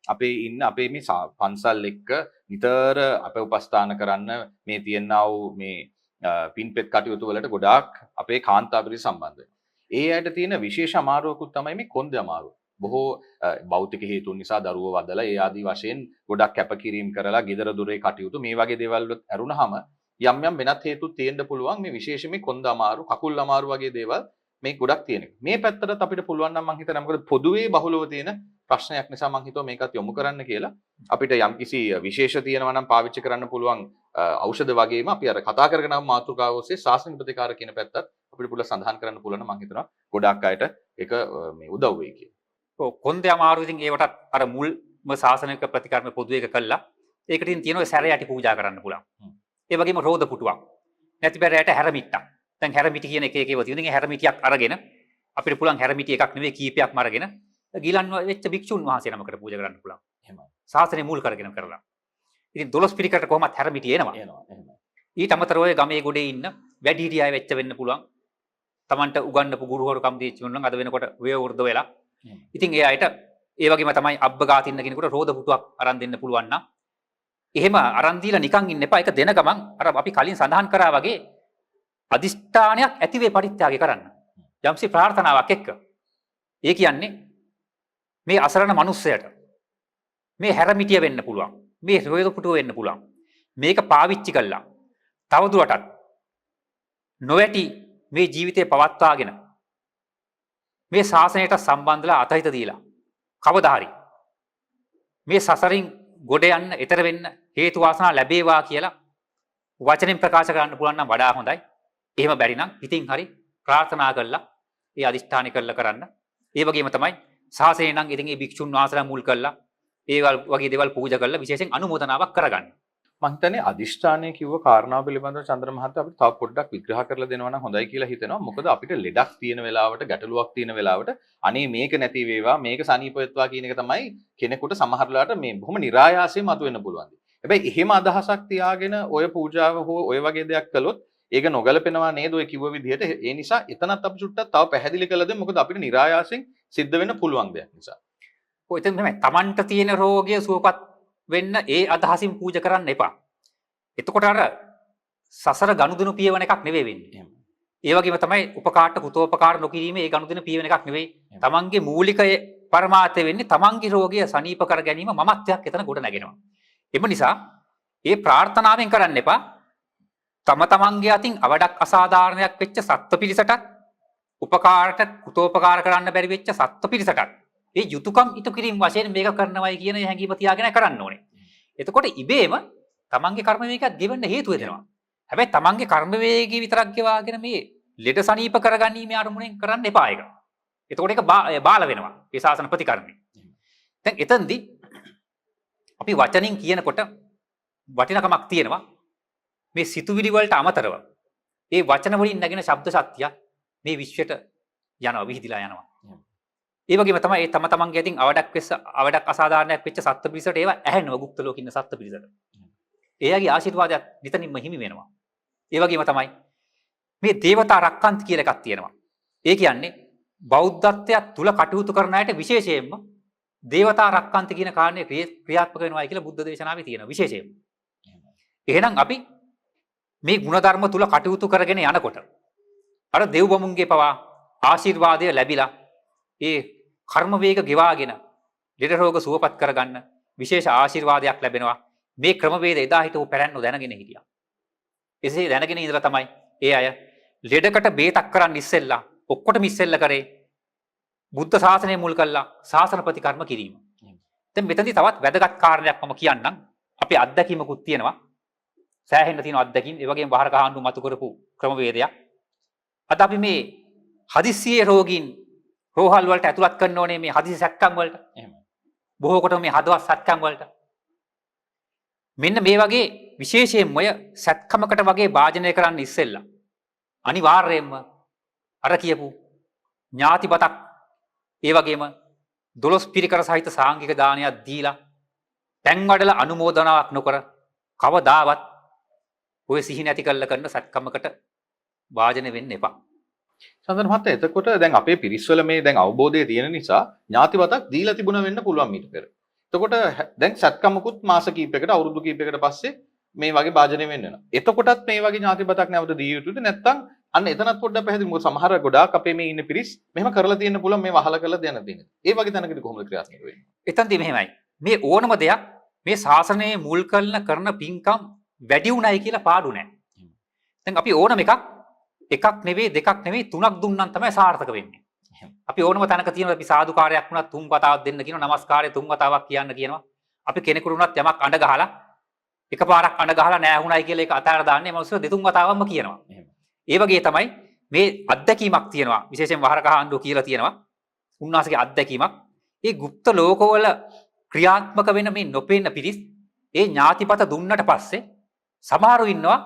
අපේ ඉන්න අපේ මේ පන්සල් එක්ක නිතර අපේ උපස්ථාන කරන්න මේ තියෙනා වූ මේ පින්පෙත් කටයුතු වලට ගොඩාක් අපේ කාන්තා පිරිස සම්බන්ධ වෙනවා. ඒ අයට තියෙන විශේෂ අමාරුවකුත් තමයි මේ කොන්ද අමාරුව. බොහෝ භෞතික හේතුන් නිසා දරුවෝ වදලා ඒ ආදී වශයෙන් ගොඩක් කැපකිරීම කරලා ගෙදර දොරේ කටයුතු මේ වගේ දේවල් වලත් ඇරුණාම යම් යම් වෙනත් හේතු තියෙන්න පුළුවන් මේ විශේෂයෙන් මේ කොන්ද අමාරු, කකුල් අමාරු වගේ දේවල් මේ ගොඩක් තියෙන එක. මේ පැත්තටත් අපිට පුළුවන් නම් මං හිතනවා, මොකද පොදුවේ බහුලව තියෙන ප්‍රශ්නයක් නිසා මං හිතුවා මේකත් යොමු කරන්න කියලා. අපිට යම්කිසි විශේෂ තියෙනවා නම් පාවිච්චි කරන්න පුළුවන් ඖෂධ වගේම අපි අර කතා කරගෙන ආව මාතෘකාව ඔස්සේ ශාසනික ප්‍රතිකාර කියන පැත්තත් අපිට පුළුවන් සඳහන් කරන්න පුළුවන් නම් මං හිතනවා ගොඩාක් අයට ඒක මේ උදව් වෙයි කියලා. ඔව්, කොන්දේ අමාරු ඉතින් ඒවටත් අර මුල්ම ශාසනික ප්‍රතිකර්ම පොදු එක කළා. ඒකට ඉතින් තියෙනවා සැර යටි පූජා කරන්න පුළුවන්. ඒ වගේම රෝද පුටුවක්. නැති බැරයට හැරමිට්ටක්. දැන් හැරමිටි කියන එක එක ඒවා තියෙනවා. ඉතින් ඒ හැරමිටියක් අරගෙන අපිට පුළුවන් හැරමිටි එකක් නෙවෙයි කීපයක්ම අරගෙන ගිලන් වෙච්ච භික්ෂුන් වහන්සේ නමකට පූජා කරන්න පුළුවන්. ශාසනය මුල් කරගෙන කරලා. ඉතින් 12 පිරිකරට කොහොමත් හැරමිටි එනවා. එනවා. එහෙමයි. ඊට අමතරව ඔය ගමේ ගොඩේ ඉන්න වැඩිහිටි අය වෙච්ච වෙන්න පුළුවන්. Tamanට උගන්වපු ගුරුවරුකම් දීච්ච වෙන නම් අද වෙනකොට වයෝවෘද්ධ වෙලා. ඉතින් ඒ අයට ඒ වගේම තමයි අබ්බගාතින්න කෙනෙකුට රෝද පුටුවක් අරන් දෙන්න පුළුවන් නම් එහෙම අරන් දීලා නිකන් ඉන්න එපා. ඒක දෙන ගමන් අර අපි කලින් සඳහන් කරා වගේ අදිෂ්ඨානයක් ඇති වේ පරිත්‍යාගය කරන්න. යම්සි ප්‍රාර්ථනාවක් එක්ක. ඒ කියන්නේ මේ අසරණ මනුස්සයට මේ හැරමිටිය වෙන්න පුළුවන්. මේ රෝද පුටුව වෙන්න පුළුවන්. මේක පාවිච්චි කළා තවදුරටත් නොවැටි මේ ජීවිතය පවත්වාගෙන මේ ශාසනයට සම්බන්ධලා අතහිත දීලා කවදා හරි මේ සසරින් ගොඩ යන්න, එතර වෙන්න හේතු වාසනා ලැබේවා කියලා වචනෙන් ප්‍රකාශ කරන්න පුළුවන් නම් වඩා හොඳයි. එහෙම බැරි නම් හිතින් හරි ප්‍රාර්ථනා කරලා ඒ අදිෂ්ඨානය කරලා කරන්න. ඒ වගේම තමයි ශාසනය නම් ඉතින් ඒ භික්ෂුන් වහන්සේලා මුල් කරලා ඒ වගේ දේවල් පූජා කරලා විශේෂයෙන් අනුමෝදනාවක් කරගන්න. මං හිතන්නේ අදිෂ්ඨානය කිව්ව කාරණාව පිළිබඳව චන්ද්‍ර මහත්තයා අපිට තව පොඩ්ඩක් විග්‍රහ කරලා දෙනවා නම් හොඳයි කියලා හිතෙනවා. මොකද අපිට ලෙඩක් තියෙන වෙලාවට, ගැටලුවක් තියෙන වෙලාවට අනේ මේක නැති වේවා, මේක සනීප වෙත්වා කියන එක තමයි කෙනෙකුට සමහර වෙලාවට මේ බොහොම નિરાයාසයෙන් මතුවෙන්න පුළුවන්. හැබැයි එහෙම අදහසක් තියාගෙන ඔය පූජාව හෝ ඔය වගේ දෙයක් කළොත් ඒක නොගැලපෙනවා නේද ඔය කිව්ව විදිහට. ඒ නිසා එතනත් අපි චුට්ටක් තව පැහැදිලි කරලා දෙමු. මොකද අපිට નિરાයාසයෙන් සිද්ධ වෙන්න පුළුවන් දෙයක් නිසා. ඔය එතන තමයි තමන්ට තියෙන රෝගය සුවපත් වෙන්න ඒ අදහසින් පූජා කරන්න එපා. එතකොට අර සසර ගනුදෙනු පියවන එකක් නෙවෙයි වෙන්නේ. ඒ වගේම තමයි උපකාරට කෘතෝපකාර නොකිරීමේ ඒ ගනුදෙනු පියවන එකක් නෙවෙයි. තමන්ගේ මූලික පරමාර්ථය වෙන්නේ තමන්ගේ රෝගය සනීප කර ගැනීම, මමත්වයක් එතන ගොඩ නැගෙනවා. එම නිසා ඒ ප්‍රාර්ථනාවෙන් කරන්න එපා. තම තමන්ගේ අතින් අවඩක් අසාධාරණයක් වෙච්ච සත්ව පිරිසටත්, උපකාරට කෘතෝපකාර කරන්න බැරි වෙච්ච සත්ව පිරිසටත් ඒ යුතුයකම් ඉටු කිරීම වශයෙන් මේක කරනවයි කියන හැඟීම තියාගෙන කරන්න ඕනේ. එතකොට ඉබේම තමන්ගේ කර්ම වේගයත් ගෙවෙන්න හේතු වෙනවා. හැබැයි තමන්ගේ කර්ම වේගය විතරක් ගෙවාගෙන මේ ලෙඩ සනීප කරගැනීමේ අරමුණෙන් කරන්න එපා ඒක. එතකොට ඒක බාල වෙනවා. ඒ ශාසන ප්‍රතිකර්මය. දැන් එතනදී අපි වචනින් කියනකොට වටිනකමක් තියෙනවා. මේ සිතුවිලි වලට අමතරව ඒ වචන වලින් නැගෙන ශබ්ද ශක්තිය මේ විශ්වයට යනවා, විහිදිලා යනවා. ඒ වගේම තමයි ඒ තම තමන්ගේ අතින් අවඩක් අසාධාරණයක් වෙච්ච සත්ත්ව පිරිසට ඒවා ඇහෙනවා, ගුප්ත ලෝකේ ඉන්න සත්ත්ව පිරිසට. එයාගේ ආශිර්වාදයක් නිතනින්ම හිමි වෙනවා. ඒ වගේම තමයි මේ දේවතා රක්칸ති කියලා එකක් තියෙනවා. ඒ කියන්නේ බෞද්ධත්වයක් තුල කටයුතු කරන අයට විශේෂයෙන්ම දේවතා රක්칸ති කියන කාරණය ක්‍රියාත්මක වෙනවායි කියලා බුද්ධ දේශනාවේ තියෙනවා විශේෂයෙන්ම. එහෙනම් අපි මේ ගුණධර්ම තුල කටයුතු කරගෙන යනකොට අර දෙව් බමුන්ගේ පවා ආශිර්වාදය ලැබිලා ඒ කර්ම වේග ගෙවාගෙන ලෙඩ රෝග සුවපත් කරගන්න විශේෂ ආශිර්වාදයක් ලැබෙනවා. මේ ක්‍රමවේද එදා හිටපු පැරැන්නෝ දැනගෙන හිටියා. එසේ දැනගෙන ඉඳලා තමයි ඒ අය ලෙඩකට බේතක් කරන්න ඉස්සෙල්ලා ඔක්කොටම ඉස්සෙල්ලා කරේ බුද්ධ ශාසනය මුල් කරලා ශාසන ප්‍රතිකර්ම කිරීම. දැන් මෙතනදී තවත් වැදගත් කාරණයක් මම කියන්නම්. අපේ අත්දැකීමකුත් තියෙනවා. සෑහෙන්න තියෙන අත්දැකීම්. ඒ වගේම වහරක ආණ්ඩුව මතු කරපු ක්‍රමවේදයක්. අද අපි මේ හදිස්සියේ රෝගීන් රෝහල් වලට ඇතුළත් කරන්න ඕනේ මේ හදිසි සැත්කම් වලට. බොහෝ කොට මේ හදවත් සැත්කම් වලට. මෙන්න මේ වගේ විශේෂයෙන්ම ඔය සැත්කමකට වගේ භාජනය කරන්න ඉස්සෙල්ලා අනිවාර්යයෙන්ම අර කියපු ඥාතිපතක් ඒ වගේම 12 පිරිකර සහිත සාංගික දානයක් දීලා තැන් වඩලා අනුමෝදනාවක් නොකර කවදාවත් ඔය සිහි නැති කරලා කරන සැත්කමකට භාජනය වෙන්න එපා. චන්දන මහත්තයා, එතකොට දැන් අපේ පිරිස්වල මේ දැන් අවබෝධය තියෙන නිසා ඥාතිවතක් දීලා තිබුණ වෙන්න පුළුවන් මීට පෙර. එතකොට දැන් සත්කමකුත් මාස කීපයකට අවුරුදු කීපයකට පස්සේ මේ වගේ භාජනය වෙන්න වෙනවා. එතකොටත් මේ වගේ ඥාතිපතක් නැවත දිය යුතුද නැත්නම් අන්න එතනත් පොඩ්ඩක් පැහැදිලි. මොකද සමහර ගොඩාක් අපේ මේ ඉන්න පිරිස් මෙහෙම කරලා තියෙන්න පුළුවන්, මේ වහලා කරලා දෙන්න තියෙන. ඒ වගේ තැනකදී කොහොමද ක්‍රියාත්මක වෙන්නේ? එතනදී මෙහෙමයි. මේ ඕනම දෙයක් මේ ශාසනයේ මුල් කරන කරන පින්කම් වැඩි වුණයි කියලා පාඩු නෑ. දැන් අපි ඕනම එකක් එකක් නෙවෙයි දෙකක් නෙවෙයි තුනක් දුන්නම් තමයි සාර්ථක වෙන්නේ. අපි ඕනම තැනක තියෙනවා අපි සාදුකාරයක් වුණත් තුන් වතාවක් දෙන්න කියනවා, නමස්කාරය තුන් වතාවක් කියන්න කියනවා. අපි කෙනෙකුට වුණත් යමක් අඬ ගහලා එකපාරක් අඬ ගහලා නෑ වුණයි කියලා ඒක අතහැර දාන්නේ මනුස්සය දෙතුන් වතාවක්ම කියනවා. ඒ වගේ තමයි මේ අත්දැකීමක් තියෙනවා. විශේෂයෙන් වහරක ආණ්ඩුව කියලා තියෙනවා. උන්වහන්සේගේ අත්දැකීමක්. ඒ ගුප්ත ලෝකවල ක්‍රියාත්මක වෙන මේ නොපෙනෙන පිරිස් ඒ ඥාතිපත දුන්නට පස්සේ සමහරව ඉන්නවා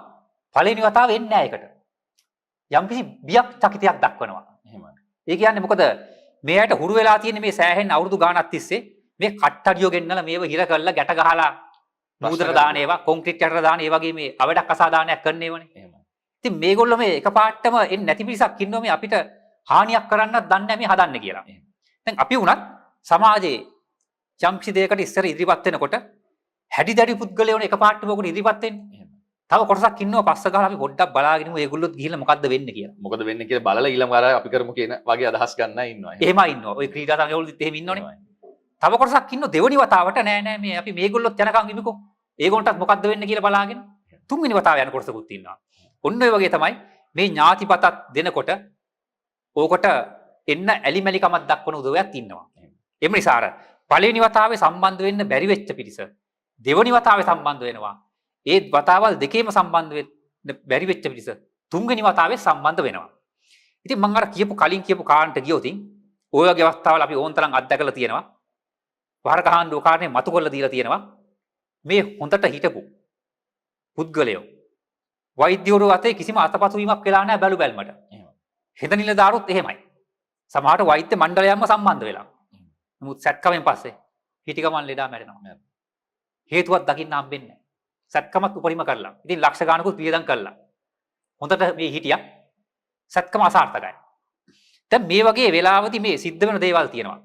පළවෙනි වතාව එන්නේ නෑ ඒකට. යම්කිසි බියක් චකිතයක් දක්වනවා. එහෙමයි. ඒ කියන්නේ මොකද මේ අයට හුරු වෙලා තියෙන මේ සෑහෙන අවුරුදු ගාණක් තිස්සේ මේ කට්ටඩියෝ ගෙන්නලා මේව හිර කරලා ගැට ගහලා මූදර දාන ඒවා, කොන්ක්‍රීට් යටට දාන ඒ වගේ මේ අවඩක් අසාදානයක් කරන ඒවනේ. එහෙමයි. ඉතින් මේගොල්ලෝ මේ එකපාරටම එන්නේ නැති පිරිසක් ඉන්නවා මේ අපිට හානියක් කරන්නත් දන්නේ නැහැ මේ හදන්නේ කියලා. දැන් අපි වුණත් සමාජයේ යම්කිසි දෙයකට ඉස්සර ඉදිරිපත් වෙනකොට හැඩි දැඩි පුද්ගලයෝ එකපාරටම ඔකට ඉදිරිපත් වෙන්නේ. තව කොටසක් ඉන්නවා පස්ස ගහලා අපි පොඩ්ඩක් බලාගෙන ඉමු ඒගොල්ලොත් ගිහිල්ලා මොකද්ද වෙන්නේ කියලා. මොකද වෙන්නේ කියලා බලලා ඊළඟ වර අපි කරමු කියන වගේ අදහස් ගන්න ඉන්නවා. එහෙමයි ඉන්නවා. ඔය ක්‍රීඩා සංඝවලුත් එහෙම ඉන්නවනේ. තව කොටසක් ඉන්නවා දෙවෙනි වතාවට නෑ නෑ මේ අපි මේගොල්ලොත් යනකම් ඉමුකෝ. ඒගොල්ලන්ටත් මොකද්ද වෙන්නේ කියලා බලාගෙන තුන්වෙනි වතාව යන කොටසකුත් ඉන්නවා. ඔන්න ඔය වගේ තමයි මේ ඥාතිපතක් දෙනකොට ඕකට එන්න ඇලිමැලිකමක් දක්වන උදව්වක් ඉන්නවා. එම නිසා අර පළවෙනි වතාවේ සම්බන්ධ වෙන්න බැරි වෙච්ච පිරිස දෙවෙනි වතාවේ සම්බන්ධ වෙනවා. ඒ වතාවල් දෙකේම සම්බන්ධ වෙන්න බැරි වෙච්ච පිරිස තුන්වෙනි වතාවේ සම්බන්ධ වෙනවා. ඉතින් මං අර කියපු කලින් කියපු කාරණට ගියොත් ඔය වගේ අවස්ථාවල අපි ඕන තරම් අත්දැකලා තියෙනවා. වහරක ආණ්ඩුව කාරණේ මතු කරලා දීලා තියෙනවා. මේ හොඳට හිටපු පුද්ගලයෝ වෛද්‍යවරු අතේ කිසිම අතපසු වීමක් වෙලා නැහැ බැලු බැලමට. හෙද නිලධාරුත් එහෙමයි. සමහරට වෛද්‍ය මණ්ඩලයන්ම සම්බන්ධ වෙලා. නමුත් සැත්කමෙන් පස්සේ හිටි ගමන් ලෙඩා මැරෙනවා. හේතුවක් දකින්න හම්බෙන්නේ නැහැ. සැත්කමත් උපරිම කරලා. ඉතින් ලක්ෂ ගාණකුත් වියදම් කරලා. හොඳට මේ හිටියා. සැත්කම අසාර්ථකයි. දැන් මේ වගේ වෙලාවදී මේ සිද්ධ වෙන දේවල් තියෙනවා.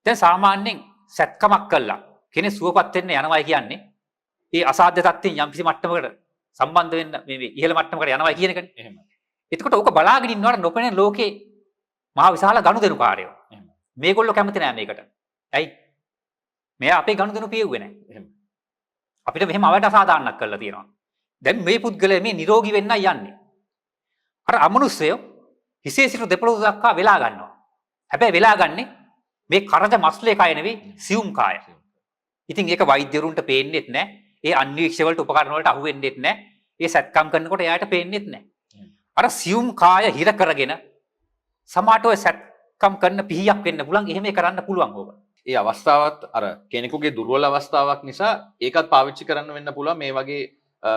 දැන් සාමාන්‍යයෙන් සැත්කමක් කළා කෙනෙක් සුවපත් වෙන්න යනවයි කියන්නේ ඒ අසාධ්‍ය තත්ත්වයෙන් යම්කිසි මට්ටමකට සම්බන්ධ වෙන්න මේ ඉහළ මට්ටමකට යනවයි කියන එකනේ. එහෙමයි. එතකොට ඕක බලාගෙන ඉන්නවට නොපෙනෙන ලෝකේ මහා විශාල ගනුදෙනුකාරයෝ. එහෙමයි. මේගොල්ලෝ කැමති නෑ මේකට. ඇයි? මෙයා අපේ ගනුදෙනු පියෙව්වේ නෑ. එහෙමයි. අපිට මෙහෙම අවඩ අසාධාරණක් කරලා තියෙනවා. දැන් මේ පුද්ගලයා මේ නිරෝගී වෙන්නයි යන්නේ. අර අමනුෂ්‍යයෝ හිසේ සිට දෙපොළ දක්වා වෙලා ගන්නවා. හැබැයි වෙලා ගන්නෙ මේ කරජ මස්ලේ කය නෙවෙයි සියුම් කාය. ඉතින් ඒක වෛද්‍යවරුන්ට පේන්නෙත් නෑ. ඒ අන්වීක්ෂ වලට උපකරණ වලට අහු වෙන්නෙත් නෑ. ඒ සැත්කම් කරනකොට එයාට පේන්නෙත් නෑ. අර සියුම් කාය හිර කරගෙන සමහරට ඔය සැත්කම් කරන පිහියක් වෙන්න පුළුවන්. එහෙම කරන්න පුළුවන් ඕක. ඒ අවස්ථාවත් අර කෙනෙකුගේ දුර්වල අවස්ථාවක් නිසා ඒකත් පාවිච්චි කරන්න වෙන්න පුළුවන් මේ වගේ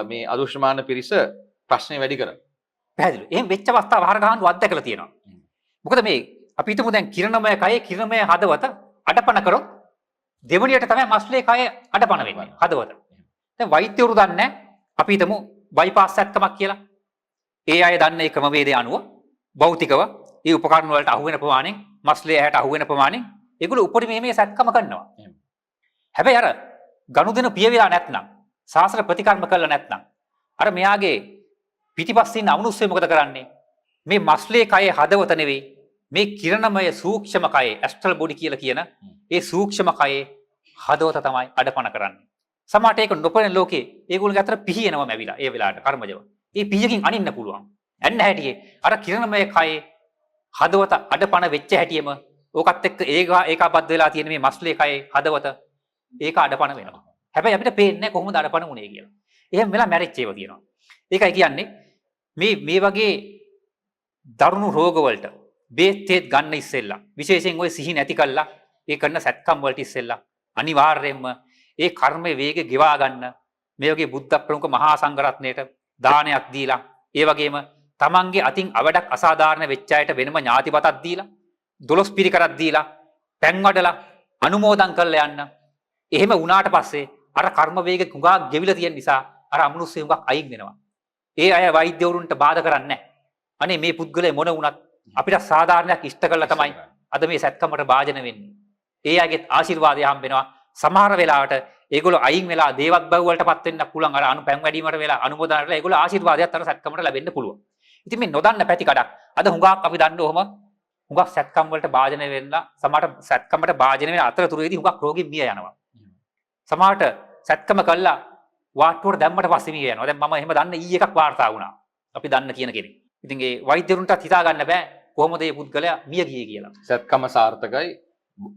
මේ අදුෂ්මාන පිරිස ප්‍රශ්නේ වැඩි කරන්න. පැහැදිලි. එහෙම වෙච්ච අවස්ථාව වහර ගහන්න අත්දැකලා තියෙනවා. මොකද මේ අපි හිතමු දැන් කිරණමය කයේ කිරණමය හදවත අඩපණ කරොත් දෙවනියට තමයි මස්ලේ කය අඩපණ වෙන්නේ හදවත. දැන් වෛද්‍යවරු දන්නේ අපි හිතමු බයිපාස් සැත්කමක් කියලා. ඒ අය දන්න ඒ ක්‍රමවේදය අනුව භෞතිකව ඒ උපකරණ වලට අහු වෙන ප්‍රමාණයෙන් මස්ලේ ඇහැට අහු වෙන ප්‍රමාණයෙන් ඒගොල්ලෝ උපරිමයේ මේ සැත්කම කරනවා. හැබැයි අර ගනුදෙනු පියවිලා නැත්නම් සාසන ප්‍රතිකර්ම කළා නැත්නම් අර මෙයාගේ පිටිපස්සේ ඉන්න අමනුෂ්‍යය මොකද කරන්නේ? මේ මස්ලේ කයේ හදවත නෙවෙයි මේ කිරණමය සූක්ෂම කයේ ඇස්ට්‍රල් බොඩි කියලා කියන ඒ සූක්ෂම කයේ හදවත තමයි අඩපණ කරන්නේ. සමහරට ඒක නොපෙනෙන ලෝකේ ඒගොල්ලෝගේ අතර පිහියනවම ඇවිලා ඒ වෙලාවට කර්මජව. ඒ පිහියකින් අනින්න පුළුවන්. ඇන්න හැටියේ අර කිරණමය කයේ හදවත අඩපණ වෙච්ච හැටියෙම ඕකත් එක්ක ඒකාබද්ධ වෙලා තියෙන මේ මස්ලේ කයේ හදවත ඒක අඩපණ වෙනවා. හැබැයි අපිට පේන්නේ නැහැ කොහොමද අඩපණ වුනේ කියලා. එහෙම වෙලා මැරිච්ච ඒවා තියෙනවා. ඒකයි කියන්නේ මේ මේ වගේ දරුණු රෝග වලට බේත් තේත් ගන්න ඉස්සෙල්ලා විශේෂයෙන් ඔය සිහි නැති කළා ඒ කරන සැත්කම් වලට ඉස්සෙල්ලා අනිවාර්යයෙන්ම ඒ කර්මයේ වේගය ගෙවා ගන්න මේ වගේ බුද්ධ ප්‍රමුඛ මහා සංඝරත්නයට දානයක් දීලා ඒ වගේම තමන්ගේ අතින් අවඩක් අසාධාරණ වෙච්ච අයට වෙනම ඥාතිපතක් දීලා 12 පිරිකරක් දීලා පැන් වඩලා අනුමෝදන් කරලා යන්න. එහෙම වුණාට පස්සේ අර කර්ම වේග හුඟක් ගෙවිලා තියෙන නිසා අර අමනුෂ්‍ය හුඟක් අයින් වෙනවා. ඒ අය වෛද්‍යවරුන්ට බාධා කරන්නේ නැහැ. අනේ මේ පුද්ගලයා මොන වුණත් අපිට සාධාරණයක් ඉෂ්ට කළා තමයි අද මේ සැත්කමට භාජන වෙන්නේ. ඒ අයගෙත් ආශිර්වාදය හම්බ වෙනවා. සමහර වෙලාවට ඒගොල්ලෝ අයින් වෙලා දේවත් බව වලටපත් වෙන්න පුළුවන්. අර අනු පැන් වැඩීමට වෙලා අනුමෝදන් කරලා ඒගොල්ලෝ ආශිර්වාදයක් අර සැත්කමට ලැබෙන්න පුළුවන්. ඉතින් මේ නොදන්න පැති කඩක් අද හුඟක් අපි දන්න ඔහොම හුඟක් සැත්කම් වලට භාජනය වෙන්න, සමහරට සැත්කමට භාජනය වෙන අතරතුරේදී හුඟක් රෝගී මිය යනවා. සමහරට සැත්කම කළා වාට්ටුවට දැම්මට පස්සේ මිය යනවා. දැන් මම එහෙම දන්න ඊ එකක් වාර්තා වුණා. අපි දන්න කියන කෙනෙක්. ඉතින් ඒ වෛද්‍යවරුන්ටත් හිතා ගන්න බෑ කොහොමද මේ පුද්ගලයා මිය ගියේ කියලා. සැත්කම සාර්ථකයි,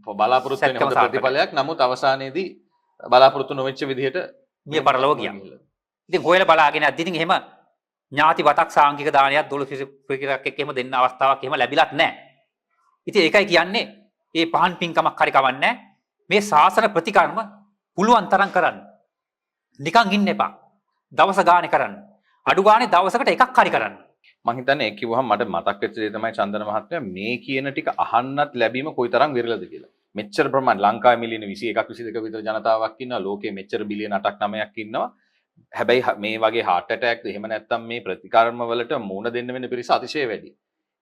බලාපොරොත්තු වෙන හොඳ ප්‍රතිඵලයක්. නමුත් අවසානයේදී බලාපොරොත්තු නොවෙච්ච විදිහට මිය පරලොව ගියා. ඉතින් හොයලා බලාගෙන යද්දි ඉතින් එහෙම ඥාති වතක් සාංගික දානයක් 12 පිරිසක් එක්ක එහෙම දෙන්න අවස්ථාවක් එහෙම ලැබිලත් නැහැ. ඉතින් ඒකයි කියන්නේ මේ පහන් පින්කමක් හරි කවන්නේ මේ ශාසන ප්‍රතිකර්ම පුළුවන් තරම් කරන්න. නිකන් ඉන්න එපා. දවස ගානේ කරන්න. අඩු ගානේ දවසකට එකක් හරි කරන්න. මං හිතන්නේ ඒ කිව්වහම මට මතක් වෙච්ච දේ තමයි චන්දන මහත්මයා මේ කියන ටික අහන්නත් ලැබීම කොයිතරම් විරලද කියලා. මෙච්චර ප්‍රමාණ ලංකාවේ මිලියන 21ක් 22 විතර ජනතාවක් ඉන්නවා. ලෝකයේ මෙච්චර බිලියන 8ක් 9ක් ඉන්නවා. හැබැයි මේ වගේ හાર્ට් ඇටැක් එහෙම නැත්නම් මේ ප්‍රතිකර්ම වලට මුහුණ දෙන්න වෙන පිරිස අතිශය වැඩි.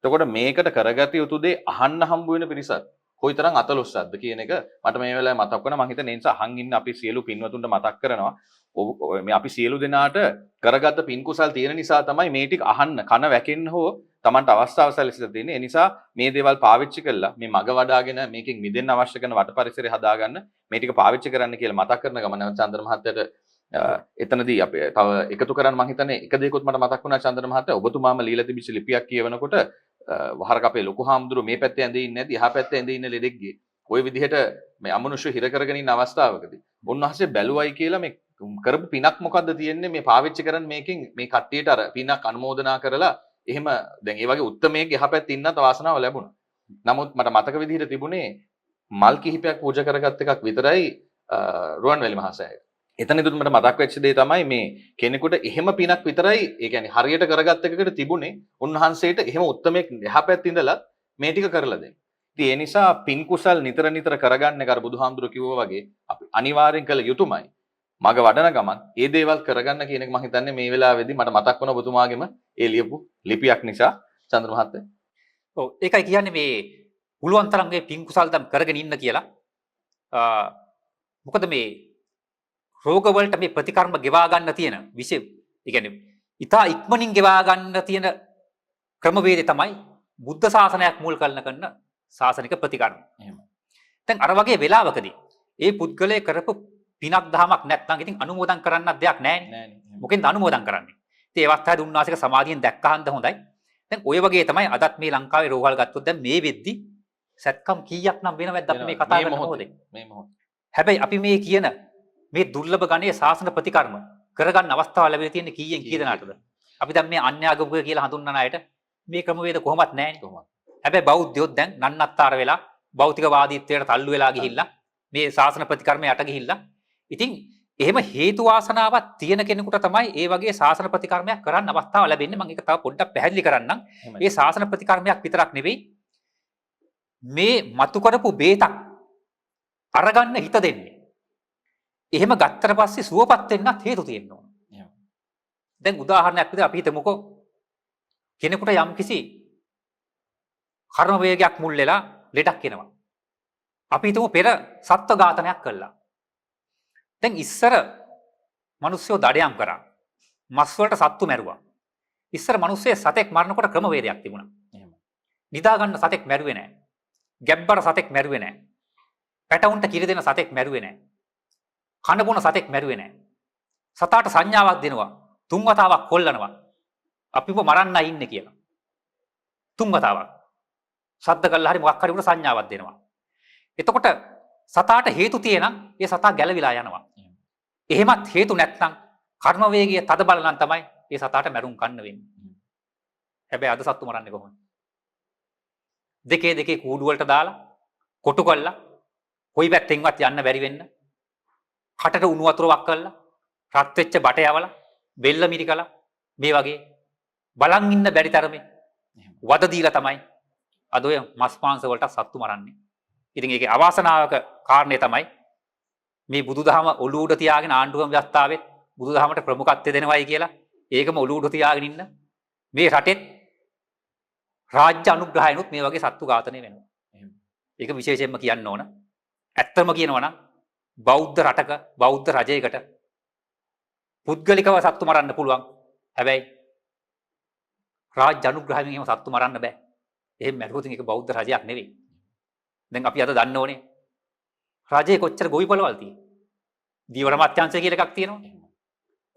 එතකොට මේකට කරගත යුතු දේ අහන්න හම්බ වෙන පිරිසත් කොයිතරම් අතලොස්සක්ද කියන එක මට මේ වෙලාවේ මතක් වුණා. මං හිතන්නේ ඒ නිසා අහන් ඉන්න අපි සියලු පින්වතුන්ට මතක් කරනවා මේ අපි සියලු දෙනාට කරගත්ත පින් කුසල් තියෙන නිසා තමයි මේ ටික අහන්න කන වැකෙන්න හෝ Tamanට අවස්ථාව සැලසিলা තියෙන්නේ. ඒ නිසා මේ දේවල් පාවිච්චි කරලා මේ මග වඩාගෙන මේකෙන් මිදෙන්න අවශ්‍ය කරන වට පරිසරය හදාගන්න මේ ටික පාවිච්චි කරන්න කියලා මතක් කරන ගමන් චන්ද්‍ර මහත්තයාට එතනදී අපි තව එකතු කරන්න මං හිතන්නේ එක දෙයක්වත් මට මතක් වුණා චන්ද්‍ර මහත්තයා ඔබතුමාම লীලා තිබිච්ච ලිපියක් කියවනකොට වහරක අපේ ලොකු හාමුදුරුවෝ මේ පැත්තේ ඇඳේ ඉන්නේ නැති එහා පැත්තේ ඇඳේ ඉන්න ලෙඩෙක්ගේ ওই විදිහට මේ අමනුෂ්‍ය හිර කරගෙන ඉන්න අවස්ථාවකදී උන්වහන්සේ බැලුවයි කියලා මේ කරපු පිනක් මොකද්ද තියෙන්නේ මේ පාවිච්චි කරන් මේකෙන් මේ කට්ටියට අර පිනක් අනුමෝදනා කරලා එහෙම දැන් ඒ වගේ උත්තමයෙක් එහා පැත්තේ ඉන්නත් වාසනාව ලැබුණා. නමුත් මට මතක විදිහට තිබුණේ මල් කිහිපයක් පූජා කරගත් එකක් විතරයි රුවන්වැලි මහා සෑය. එතනදිත් මට මතක් වෙච්ච දේ තමයි මේ කෙනෙකුට එහෙම පිනක් විතරයි ඒ කියන්නේ හරියට කරගත් එකකට තිබුණේ උන්වහන්සේට එහෙම උත්තමයෙක් එහා පැත්තේ ඉඳලා මේ ටික කරලා දෙන්න. ඉතින් ඒ නිසා පින් කුසල් නිතර නිතර කරගන්න එක අර බුදුහාමුදුරුවෝ කිව්වා වගේ අපි අනිවාර්යෙන් කළ යුතුමයි. මග වඩන ගමන් ඒ දේවල් කරගන්න කියන එක මම හිතන්නේ මේ වෙලාවේදී මට මතක් වුණ ඔබතුමාගෙම ඒ ලියපු ලිපියක් නිසා චන්ද්‍ර මහත්තයා. ඔව් ඒකයි කියන්නේ මේ පුළුවන් තරම් මේ පින් කුසල් දම් කරගෙන ඉන්න කියලා. මොකද මේ රෝග වලට මේ ප්‍රතිකර්ම ගෙවා ගන්න තියෙන විශේෂ ඒ කියන්නේ ඉතා ඉක්මනින් ගෙවා ගන්න තියෙන ක්‍රමවේදය තමයි බුද්ධ ශාසනයක් මුල් කරන කරන ශාසනික ප්‍රතිකර්ම. එහෙම. දැන් අර වගේ වෙලාවකදී ඒ පුද්ගලයා කරපු පිනක් දහමක් නැත්නම් ඉතින් අනුමෝදන් කරන්නත් දෙයක් නැහැනේ. නෑනේ. මොකෙන්ද අනුමෝදන් කරන්නේ? ඉතින් ඒ අවස්ථාවේදී උන්වහන්සේක සමාධියෙන් දැක්කහන්ද හොඳයි. දැන් ඔය වගේ තමයි අදත් මේ ලංකාවේ රෝහල් ගත්තොත් දැන් මේ වෙද්දි සැත්කම් කීයක් නම් වෙනවද අපි මේ කතා කරන මොහොතේ? මේ මොහොතේ. හැබැයි අපි මේ කියන මේ දුර්ලභ ගණයේ ශාසන ප්‍රතිකර්ම කරගන්න අවස්ථාව ලැබිලා තියෙන්නේ කීයෙන් කී දෙනාටද? අපි දැන් මේ අන්‍යාගමික කියලා හඳුන්වන අයට මේ ක්‍රමවේද කොහොමත් නැහැනේ. කොහොමත්. හැබැයි බෞද්ධයොත් දැන් නන්නත්තර වෙලා භෞතිකවාදීත්වයට තල්ලු වෙලා ගිහිල්ලා මේ ශාසන ප්‍රතිකර්ම යට ගිහිල්ලා ඉතින් එහෙම හේතු වාසනාවක් තියෙන කෙනෙකුට තමයි ඒ වගේ ශාසන ප්‍රතිකර්මයක් කරන්න අවස්ථාව ලැබෙන්නේ. මම ඒක තව පොඩ්ඩක් පැහැදිලි කරන්නම්. ඒ ශාසන ප්‍රතිකර්මයක් විතරක් නෙවෙයි මේ මතු කරපු බේතක් අරගන්න හිත දෙන්නේ. එහෙම ගත්තට පස්සේ සුවපත් වෙන්නත් හේතු තියෙන්න ඕන. දැන් උදාහරණයක් විදිහට අපි හිතමුකෝ කෙනෙකුට යම්කිසි කර්ම වේගයක් මුල් වෙලා ලෙඩක් එනවා. අපි හිතමු පෙර සත්ව ඝාතනයක් කළා. දැන් ඉස්සර මිනිස්සු දඩයම් කරා. මස් වලට සත්තු මැරුවා. ඉස්සර මිනිස්සු සතෙක් මරනකොට ක්‍රමවේදයක් තිබුණා. එහෙම. නිදා ගන්න සතෙක් මැරුවේ නෑ. ගැබ්බර සතෙක් මැරුවේ නෑ. පැටවුන්ට කිරි දෙන සතෙක් මැරුවේ නෑ. කන බොන සතෙක් මැරුවේ නෑ. සතාට සංඥාවක් දෙනවා. තුන් වතාවක් කොල්ලනවා. අපිව මරන්නයි ඉන්නේ කියලා. තුන් වතාවක්. ශබ්ද කළා හරි මොකක් හරි උට සංඥාවක් දෙනවා. එතකොට සතාට හේතු තියෙනම් ඒ සතා ගැලවිලා යනවා. එහෙමත් හේතු නැත්නම් කර්ම වේගය තද බල නම් තමයි ඒ සතාට මැරුම් කන්න වෙන්නේ. හැබැයි අද සත්තු මරන්නේ කොහොමද? දෙකේ දෙකේ කූඩු වලට දාලා කොටු කරලා කොයි පැත්තෙන්වත් යන්න බැරි වෙන්න කටට උණු වතුර වක් කරලා රත් වෙච්ච බට යවලා බෙල්ල මිරිකලා මේ වගේ බලන් ඉන්න බැරි තරමේ වද දීලා තමයි අද ඔය මස් මාංශ වලට සත්තු මරන්නේ. ඉතින් ඒකේ අවාසනාවක කාරණේ තමයි මේ බුදුදහම ඔලුව උඩ තියාගෙන ආණ්ඩුවම ව්‍යවස්ථාවෙත් බුදුදහමට ප්‍රමුඛත්වය දෙනවයි කියලා ඒකම ඔලුව උඩ තියාගෙන ඉන්න මේ රටෙත් රාජ්‍ය අනුග්‍රහයනොත් මේ වගේ සත්තු ඝාතනය වෙනවා. ඒක විශේෂයෙන්ම කියන්න ඕන. ඇත්තම කියනවා නම් බෞද්ධ රටක බෞද්ධ රජයකට පුද්ගලිකව සත්තු මරන්න පුළුවන්. හැබැයි රාජ්‍ය අනුග්‍රහයෙන් එහෙම සත්තු මරන්න බෑ. එහෙම මැරුවොත් ඒක බෞද්ධ රජයක් නෙවෙයි. දැන් අපි අද දන්න ඕනේ රජයේ කොච්චර ගොවිපළවල් තියෙන්නේ. දීවර අමාත්‍යාංශය කියලා එකක් තියෙනවා.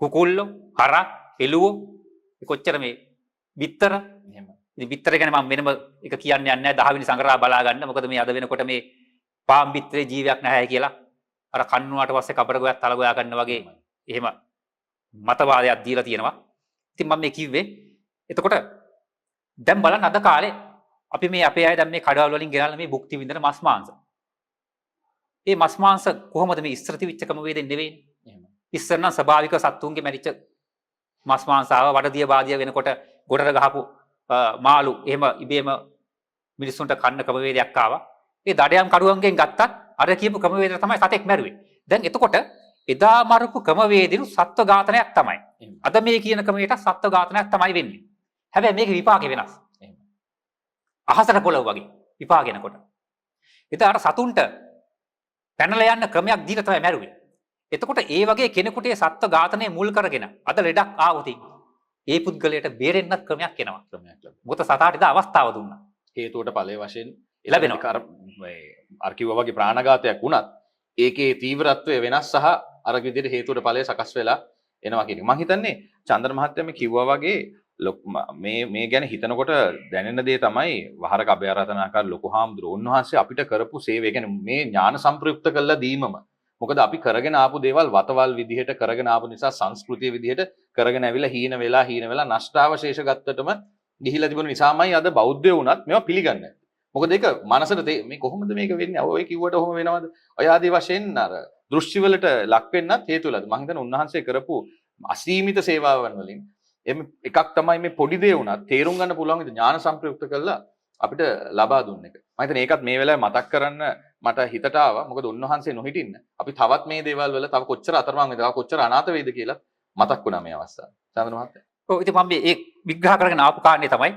කුකුල්ලෝ, හරක්, එළුවෝ කොච්චර මේ බිත්තර. එහෙම. ඉතින් බිත්තර ගැන මම වෙනම එක කියන්න යන්නේ නැහැ. 10 වෙනි සංග්‍රහ බලා ගන්න. මොකද මේ අද වෙනකොට මේ පාම් බිත්තරේ ජීවයක් නැහැ කියලා අර කන්නුවාට පස්සේ කබර ගොයක් තල ගොයා ගන්න වගේ එහෙම මතවාදයක් දීලා තියෙනවා. ඉතින් මම මේ කිව්වේ එතකොට දැන් බලන්න අද කාලේ අපි මේ අපේ අය දැන් මේ කඩවල් වලින් ගෙනල්ලා මේ භුක්ති විඳින මස් මාංශ. ඒ මස් මාංශ කොහොමද මේ ඉස්සර තිබිච්ච ක්‍රමවේදෙන් නෙවෙයිනේ. එහෙම. ඉස්සර නම් ස්වභාවික සත්තුන්ගේ මැරිච්ච මස් මාංශ ආව වඩදිය බාදිය වෙනකොට ගොඩට ගහපු මාළු එහෙම ඉබේම මිනිස්සුන්ට කන්න ක්‍රමවේදයක් ආවා. ඒ දඩයම් කඩුවන්ගෙන් ගත්තත් අර කියපු ක්‍රමවේදයට තමයි සතෙක් මැරුවේ. දැන් එතකොට එදා මරපු ක්‍රමවේදිනු සත්ව ඝාතනයක් තමයි. අද මේ කියන ක්‍රමයට සත්ව ඝාතනයක් තමයි වෙන්නේ. හැබැයි මේක විපාකේ වෙනස්. අහසට පොළොව වගේ විපාක එනකොට. එදා අර සතුන්ට පැනලා යන්න ක්‍රමයක් දීලා තමයි මැරුවේ. එතකොට ඒ වගේ කෙනෙකුට ඒ සත්ව ඝාතනය මුල් කරගෙන අද ලෙඩක් ආවොත් ඒ පුද්ගලයාට බේරෙන්නත් ක්‍රමයක් එනවා. ක්‍රමයක් ලැබෙනවා. මොකද සතාට එදා අවස්ථාව දුන්නා. හේතුවට ඵලයේ වශයෙන් ලැබෙනවා. අර මේ අර කිව්වා වගේ ප්‍රාණඝාතයක් වුණත් ඒකේ තීව්‍රත්වය වෙනස් සහ අර විදිහට හේතුවට ඵලය සකස් වෙලා එනවා කියන එක. මං හිතන්නේ චන්ද්‍ර මහත්තයා මේ කිව්වා වගේ මේ මේ ගැන හිතනකොට දැනෙන දේ තමයි වහරක අභයරතනාකාර ලොකු හාමුදුරුවෝ උන්වහන්සේ අපිට කරපු සේවය. ඒ කියන්නේ මේ ඥාන සම්ප්‍රයුක්ත කළා දීමම. මොකද අපි කරගෙන ආපු දේවල් වතවල් විදිහට කරගෙන ආපු නිසා සංස්කෘතිය විදිහට කරගෙන ඇවිල්ලා හීන වෙලා නෂ්ටාවශේෂ ගත්තටම ගිහිලා තිබුණ නිසාමයි අද බෞද්ධයෝ වුණත් මේවා පිළිගන්නේ. මොකද ඒක මනසට මේ කොහොමද මේක වෙන්නේ? ඔය කිව්වට ඔහොම වෙනවද? ඔය ආදී වශයෙන් අර දෘෂ්ටි වලට ලක් වෙන්නත් හේතු වෙලාද. මං හිතන්නේ උන්වහන්සේ කරපු අසීමිත සේවාවන් වලින් එමෙ එකක් තමයි මේ පොඩි දේ වුණත් තේරුම් ගන්න පුළුවන් විදිහ ඥාන සම්ප්‍රයුක්ත කරලා අපිට ලබා දුන්න එක. මං හිතන්නේ ඒකත් මේ වෙලාවේ මතක් කරන්න මට හිතට ආවා. මොකද උන්වහන්සේ නොහිටින්න අපි තවත් මේ දේවල් වල තව කොච්චර අතරමං වෙයිද, තව කොච්චර අනාථ වෙයිද කියලා මතක් වුණා මේ අවස්ථාවේ. චන්ද්‍ර මහත්තයා. ඔව් ඉතින් මම මේ ඒ විග්‍රහ කරගෙන ආපු කාරණේ තමයි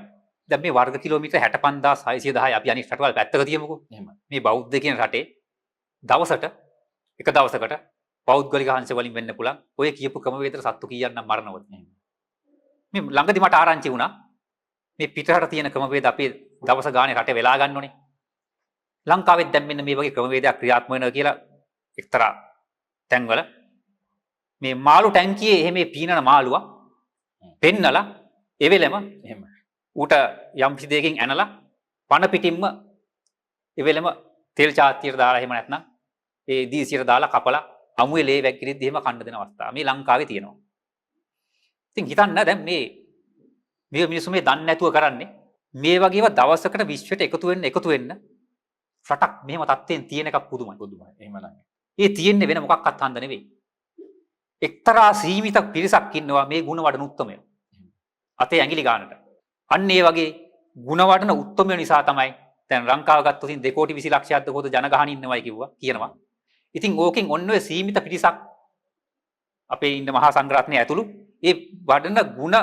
දැන් මේ වර්ග කිලෝමීටර් 65610 අපි අනිත් රටවල් පැත්තක තියමුකෝ. එහෙමයි. මේ බෞද්ධ කියන රටේ දවසට එක දවසකට පෞද්ගලික අංශ වලින් වෙන්න පුළුවන් ඔය කියපු ක්‍රමවේදයට සත්තු කීයක් නම් මරනවද? මේ ළඟදි මට ආරංචි වුණා මේ පිටරට තියෙන ක්‍රමවේද අපේ දවස ගානේ රටේ වෙලා ගන්න ඕනේ. ලංකාවෙත් දැන් මෙන්න මේ වගේ ක්‍රමවේදයක් ක්‍රියාත්මක වෙනවා කියලා එක්තරා තැන්වල මේ මාළු ටැංකියේ එහෙම පීනන මාළුවා පෙන්නලා එවෙලෙම එහෙම ඌට යම් කිසි දෙයකින් ඇනලා පණ පිටින්ම එවෙලෙම තෙල් චාත්තියට දාලා එහෙම නැත්නම් ඒ දීසියට දාලා කපලා අමුවේ ලේ වැක්කිරිද්දි එහෙම කන්න දෙන අවස්ථා මේ ලංකාවේ තියෙනවා. ඉතින් හිතන්න දැන් මේ මේ මිනිස්සු මේ දන්නේ නැතුව කරන්නේ මේ වගේව දවසකට විශ්වයට එකතු වෙන්න රටක් මෙහෙම තත්ත්වයෙන් තියෙන එකක් පුදුමයි. පුදුමයි. එහෙමනම් ඒ තියෙන්නේ වෙන මොකක්වත් හන්ද නෙවෙයි. එක්තරා සීමිත පිරිසක් ඉන්නවා මේ ගුණ වඩන උත්තමයෝ. අතේ ඇඟිලි ගන්නට. අන්න ඒ වගේ ගුණ වඩන උත්තමයෝ නිසා තමයි දැන් ලංකාව ගත්තොත් ඉතින් 2 කෝටි 20 ලක්ෂයක්ද කොහොද ජනගහන ඉන්නවයි කියනවා. ඉතින් ඕකෙන් ඔන්න ඔය සීමිත පිරිසක් අපේ ඉන්න මහා සංඝරත්නය ඇතුළු ඒ වඩන ගුණ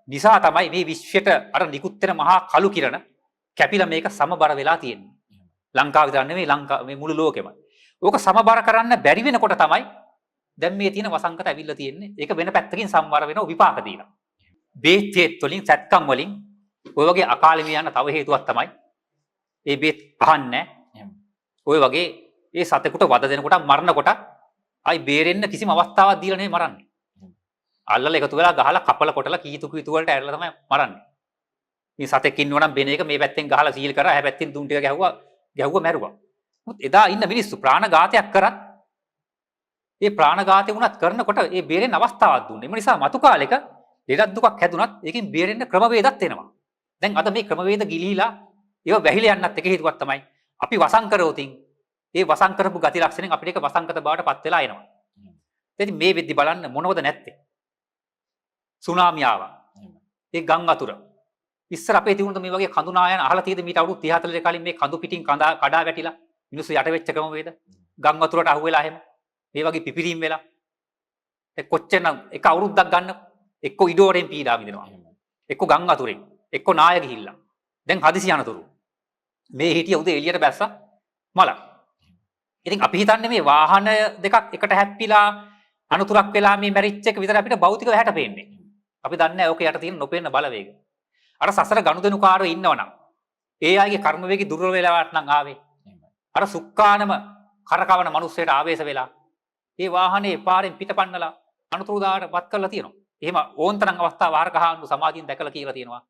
නිසා තමයි මේ විශ්වයට අර නිකුත් වෙන මහා කළු කිරණ කැපිලා මේක සමබර වෙලා තියෙන්නේ. ලංකාව විතර නෙවෙයි ලංකා මේ මුළු ලෝකෙම. ඕක සමබර කරන්න බැරි වෙනකොට තමයි දැන් මේ තියෙන වසංගත ඇවිල්ලා තියෙන්නේ. ඒක වෙන පැත්තකින් සම්බර වෙනව විපාක දීලා. බේත් හේත් වලින් සැත්කම් වලින් ඔය වගේ අකාල මිය යන තව හේතුවක් තමයි ඒ බේත් අහන්නේ නැහැ. ඔය වගේ ඒ සතෙකුට වද දෙනකොට මරනකොට ආයි බේරෙන්න කිසිම අවස්ථාවක් දීලා නෙවෙයි මරන්නේ. අල්ලලා එකතු වෙලා ගහලා කපලා කොටලා කීතු කීතු වලට ඇරලා තමයි මරන්නේ. මේ සතෙක් ඉන්නවා නම් බෙන එක මේ පැත්තෙන් ගහලා සීල් කරා එහා පැත්තෙන් දුම් ටික ගැහුවා මැරුවා. මුත් එදා ඉන්න මිනිස්සු ප්‍රාණඝාතයක් කරත් ඒ ප්‍රාණඝාතය වුණත් කරනකොට ඒ බේරෙන්න අවස්ථාවක් දුන්නේ. එම නිසා මතු කාලෙක ලෙඩක් දුකක් හැදුනත් ඒකෙන් බේරෙන්න ක්‍රමවේදත් එනවා. දැන් අද මේ ක්‍රමවේද ගිලිහිලා ඒව වැහිලා යන්නත් එක හේතුවක් තමයි අපි වසං කරෝතින් ඒ වසං කරපු ගති ලක්ෂණෙන් අපිට ඒක වසංගත බවට පත් වෙලා එනවා. ඉතින් මේ වෙද්දි බලන්න මොනවද නැත්තේ? සුනාමි ආවා. ඒ ගම් වතුර. ඉස්සර අපේ තිබුණද මේ වගේ කඳු නායන අහලා තියෙද මීට අවුරුදු 30 40 කලින් මේ කඳු පිටින් කඩා වැටිලා මිනිස්සු යට වෙච්ච ක්‍රමවේද? ගම් වතුරට අහු වෙලා එහෙම මේ වගේ පිපිරීම් වෙලා ඒ කොච්චරනම් එක අවුරුද්දක් ගන්න එක්ක ඉඩෝරෙන් පීඩා විඳිනවා. එක්ක ගම් වතුරෙන්, එක්ක නාය ගිහිල්ලා. දැන් හදිසි අනතුරු. මේ හිටිය උදේ එළියට බැස්සා මල. ඉතින් අපි හිතන්නේ මේ වාහන දෙකක් එකට හැප්පිලා අනතුරක් වෙලා මේ මැරිච්ච එක විතර අපිට භෞතිකව හැට පේන්නේ. අපි දන්නේ නැහැ ඕක යට තියෙන නොපෙනෙන බලවේග. අර සසර ගනුදෙනුකාරයෝ ඉන්නවනම් ඒ අයගේ කර්ම වේගي දුර්වල වෙලාවට නම් ආවේ. අර සුක්කානම කරකවන මිනිස්සුන්ට ආවේශ වෙලා ඒ වාහනේ පාරෙන් පිටපන්නලා අනතුරුදාට පත් කරලා තියෙනවා. එහෙම ඕන්තරම් අවස්ථා වාරක හාමුදුරු සමාධියෙන් දැකලා කියලා තියෙනවා.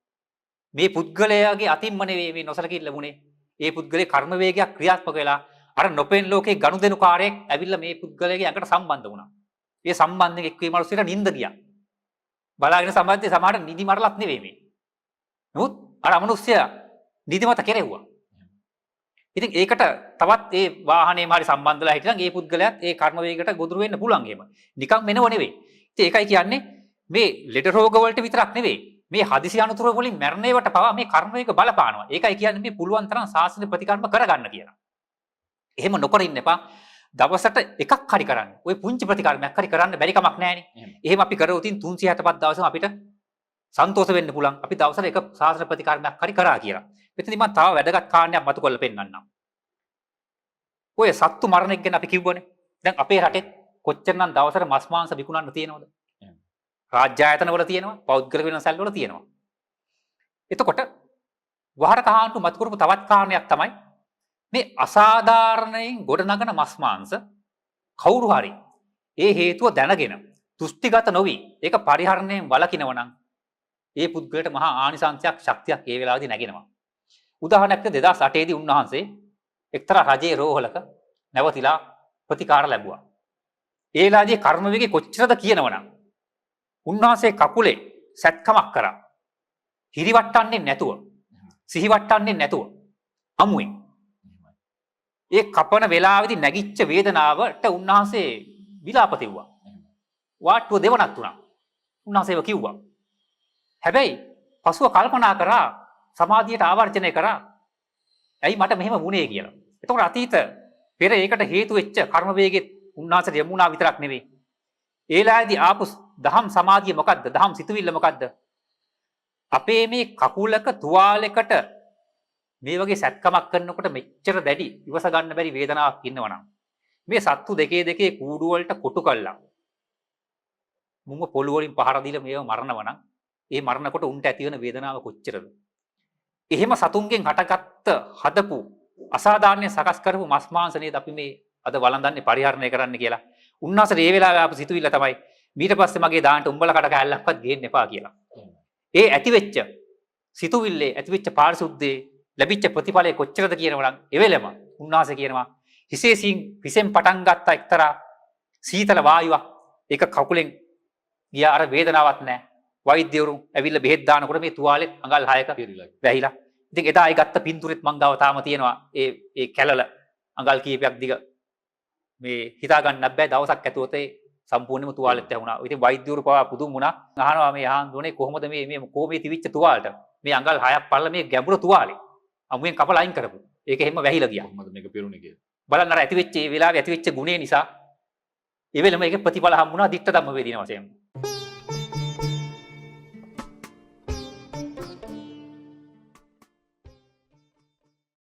මේ පුද්ගලයාගේ අතින්ම නෙවෙයි මේ නොසලකිල්ල වුණේ. ඒ පුද්ගලයේ කර්ම වේගයක් ක්‍රියාත්මක වෙලා අර නොපෙන් ලෝකේ ගනුදෙනුකාරයෙක් ඇවිල්ලා මේ පුද්ගලයාගේ ඇඟට සම්බන්ධ වුණා. ඒ සම්බන්ධයෙන් එක්වීම මිනිස්සුන්ට නිින්ද ගියා. බලාගෙන සම්බන්ධයේ සමහරට නිදි මරලත් නෙවෙයි මේ. නමුත් අර අමනුෂ්‍යයා නිදිමත කෙරෙව්වා. ඉතින් ඒකට තවත් ඒ වාහනේම හරි සම්බන්ධ වෙලා හිටියනම් ඒ පුද්ගලයාත් ඒ කර්ම වේගයට ගොදුරු වෙන්න පුළුවන් එහෙම. නිකන් වෙනව නෙවෙයි. ඉතින් ඒකයි කියන්නේ මේ ලෙඩ රෝග වලට විතරක් නෙවෙයි. මේ හදිසි අනතුරු වලින් මැරෙන ඒවට පවා මේ කර්ම වේග බලපානවා. ඒකයි කියන්නේ මේ පුළුවන් තරම් සාසන ප්‍රතිකර්ම කරගන්න කියලා. එහෙම නොකර ඉන්න එපා. දවසට එකක් හරි කරන්න. ඔය පුංචි ප්‍රතිකර්මයක් හරි කරන්න බැරි කමක් නෑනේ. එහෙම අපි කරොත් ඉතින් 365 දවසම අපිට සන්තෝෂ වෙන්න පුළුවන්. අපි දවසට එක සාසන ප්‍රතිකර්මයක් හරි කරා කියලා. මෙතනදී මම තව වැදගත් කාරණයක් මතු කරලා පෙන්නන්නම්. ඔය සත්තු මරණ එක ගැන අපි කිව්වනේ. දැන් අපේ රටේ කොච්චරනම් දවසට මස් මාංශ විකුණන්න තියෙනවද? රාජ්‍ය ආයතන වල තියෙනවා, පෞද්ගලික වෙනසල් වල තියෙනවා. එතකොට වහරක හාමුදුරු මතු කරපු තවත් කාරණයක් තමයි මේ අසාධාරණයෙන් ගොඩනගන මස් මාංශ කවුරු හරි ඒ හේතුව දැනගෙන දෘෂ්ටිගත නොවි ඒක පරිහරණයෙන් වළකිනවා නම් ඒ පුද්ගලට මහා ආනිසංසයක් ශක්තියක් ඒ වෙලාවේදී නැගෙනවා. උදාහරණයක් විදිහට 2008 දී උන්වහන්සේ එක්තරා රජයේ රෝහලක නැවතිලා ප්‍රතිකාර ලැබුවා. ඒ වෙලාවේදී කර්ම වේගය කොච්චරද කියනවනම් උන්වහන්සේ කකුලේ සැත්කමක් කරා. හිරිවට්ටන්නේ නැතුව, සිහිවට්ටන්නේ නැතුව අමුවෙන්. ඒ කපන වෙලාවේදී නැගිච්ච වේදනාවට උන්වහන්සේ විලාප තිව්වා. වාට්ටුව දෙවනක් වුණා. උන්වහන්සේව කිව්වා. හැබැයි පසුව කල්පනා කරා, සමාධියට ආවර්ජනය කරා, ඇයි මට මෙහෙම වුණේ කියලා. එතකොට අතීත පෙර ඒකට හේතු වෙච්ච කර්ම වේගෙත් උන්වහන්සේට යමු වුණා විතරක් නෙවෙයි. ඒ ලායේදී ආපු දහම් සමාධිය මොකද්ද? දහම් සිතුවිල්ල මොකද්ද? අපේ මේ කකුලක තුවාලයකට මේ වගේ සැත්කමක් කරනකොට මෙච්චර දැඩි ඉවස ගන්න බැරි වේදනාවක් ඉන්නවනම් මේ සත්තු දෙකේ දෙකේ කූඩු වලට කොටු කළා මුංග පොළු වලින් පහර දීලා මේව මරනවනම් ඒ මරනකොට උන්ට ඇති වෙන වේදනාව කොච්චරද? එහෙම සතුන්ගෙන් හටගත්ත හදපු අසාධාරණයෙන් සකස් කරපු මස් මාංශ නේද අපි මේ අද වළඳන්නේ පරිහරණය කරන්න කියලා. උන්වහන්සේට ඒ වෙලාවේ ආපු සිතුවිල්ල තමයි ඊට පස්සේ මගේ දාන්නට උඹලා කට කෑල්ලක්වත් ගේන්න එපා කියලා. ඒ ඇතිවෙච්ච සිතුවිල්ලේ ඇතිවෙච්ච පාරිශුද්ධයේ ලැබිච්ච ප්‍රතිඵලය කොච්චරද කියනවා නම් එවෙලම උන්වහන්සේ කියනවා හිසේ හිසෙන් පටන් ගත්ත එක්තරා සීතල වායුවක් ඒක කකුලෙන් ගියා, අර වේදනාවක් නැහැ. වෛද්‍යවරු ඇවිල්ලා බෙහෙත් දානකොට මේ තුවාලෙත් අඟල් 6ක වැහිලා. ඉතින් එදා ඒ ගත්ත පින්තූරෙත් මං ගාව තාම තියෙනවා. ඒ ඒ කැලල අඟල් කීපයක් දිග මේ හිතා ගන්නත් බෑ දවසක් ඇතුළත ඒ සම්පූර්ණයෙන්ම තුවාලෙත් ඇහුණා. ඉතින් වෛද්‍යවරු පවා පුදුම වුණා. අහනවා මේ ආන්දුනේ කොහොමද මේ මේ කොහොමේ තිබිච්ච තුවාලට මේ අඟල් 6ක් පල්ල මේ ගැඹුරු තුවාලේ අමුයෙන් කපලා අයින් කරපු. ඒක එහෙම වැහිලා ගියා. කොහොමද මේක පිරුණේ කියලා. බලන්න අර ඇතිවෙච්ච ඒ වෙලාවේ ඇතිවෙච්ච ගුණේ නිසා ඒ වෙලෙම ඒකේ ප්‍රතිඵල හම්බුණා දිට්ඨ ධම්ම වේදින වශයෙන්.